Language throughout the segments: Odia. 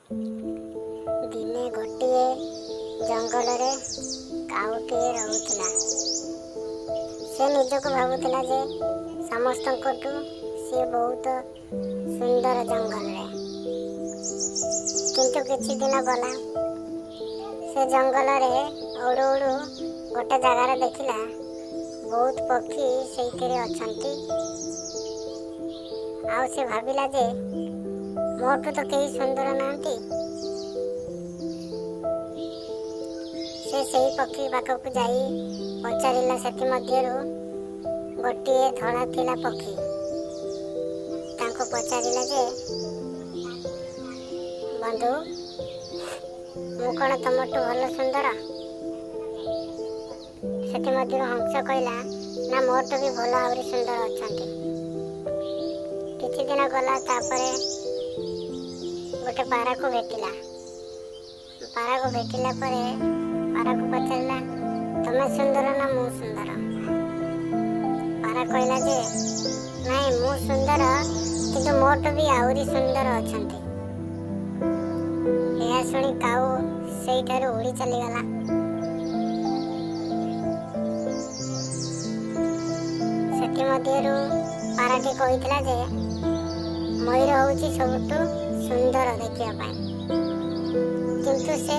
ଦିନେ ଗୋଟିଏ ଜଙ୍ଗଲରେ କାଉଟିଏ ରହୁଥିଲା। ସେ ନିଜକୁ ଭାବୁଥିଲା ଯେ ସମସ୍ତଙ୍କଠୁ ସିଏ ବହୁତ ସୁନ୍ଦର ଜଙ୍ଗଲରେ। କିନ୍ତୁ କିଛି ଦିନ ଗଲା, ସେ ଜଙ୍ଗଲରେ ଉଡ଼ୁ ଉଡ଼ୁ ଗୋଟେ ଜାଗାରେ ଦେଖିଲା ବହୁତ ପକ୍ଷୀ ସେଇଥିରେ ଅଛନ୍ତି। ଆଉ ସେ ଭାବିଲା ଯେ ମୋଠୁ ତ କେହି ସୁନ୍ଦର ନାହାନ୍ତି। ସେ ସେଇ ପକ୍ଷୀ ପାଖକୁ ଯାଇ ପଚାରିଲା। ସେଥିମଧ୍ୟରୁ ଗୋଟିଏ ଧଳା ଥିଲା ପକ୍ଷୀ। ତାଙ୍କୁ ପଚାରିଲା ଯେ, ବନ୍ଧୁ, ମୁଁ କ'ଣ ତମଠୁ ଭଲ ସୁନ୍ଦର? ସେଥିମଧ୍ୟରୁ ହଂସ କହିଲା, ନା, ମୋଠୁ ବି ଭଲ ଆହୁରି ସୁନ୍ଦର ଅଛନ୍ତି। କିଛି ଦିନ ଗଲା। ତାପରେ ଗୋଟେ ପାରାକୁ ଭେଟିଲା। ପାରାକୁ ଭେଟିଲା ପରେ ପାରାକୁ ପଚାରିଲା, ତମେ ସୁନ୍ଦର ନା ମୁଁ ସୁନ୍ଦର? ପାରା କହିଲା ଯେ, ନାଇଁ, ମୁଁ ସୁନ୍ଦର, କିନ୍ତୁ ମୋଠୁ ବି ଆହୁରି ସୁନ୍ଦର ଅଛନ୍ତି। ଏହା ଶୁଣି କାଉ ସେଇଠାରୁ ଉଡ଼ି ଚାଲିଗଲା। ସେଥିମଧ୍ୟରୁ ପାରାଟି କହିଥିଲା ଯେ ମୟୂର ହେଉଛି ସବୁଠୁ ସୁନ୍ଦର ଦେଖିବା ପାଇଁ, କିନ୍ତୁ ସେ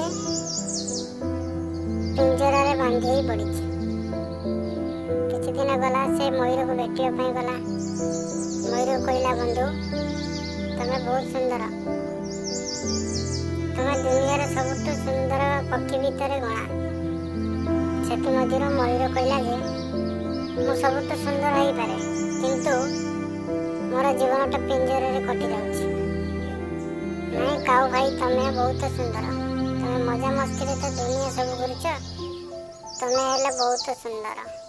ପିଞ୍ଜରାରେ ବାନ୍ଧି ହେଇ ପଡ଼ିଛି। କିଛି ଦିନ ଗଲା। ସେ ମୟୂରକୁ ଭେଟିବା ପାଇଁ ଗଲା। ମୟୂର କହିଲା, ବନ୍ଧୁ, ତମେ ବହୁତ ସୁନ୍ଦର। ତୁମେ ଦୁନିଆର ସବୁଠୁ ସୁନ୍ଦର ପକ୍ଷୀ ଭିତରେ ଗଣା। ସେଥିମଧ୍ୟରୁ ମୟୂର କହିଲା ଯେ ମୁଁ ସବୁଠୁ ସୁନ୍ଦର ହେଇପାରେ, କିନ୍ତୁ ମୋର ଜୀବନଟା ପିଞ୍ଜରାରେ କଟିଯାଉଛି। ନାଇଁ କାଉ ଭାଇ, ତମେ ବହୁତ ସୁନ୍ଦର। ତମେ ମଜାମସ୍ତିରେ ତ ଦୁନିଆ ସବୁ ଘୁରୁଛ। ତମେ ହେଲେ ବହୁତ ସୁନ୍ଦର।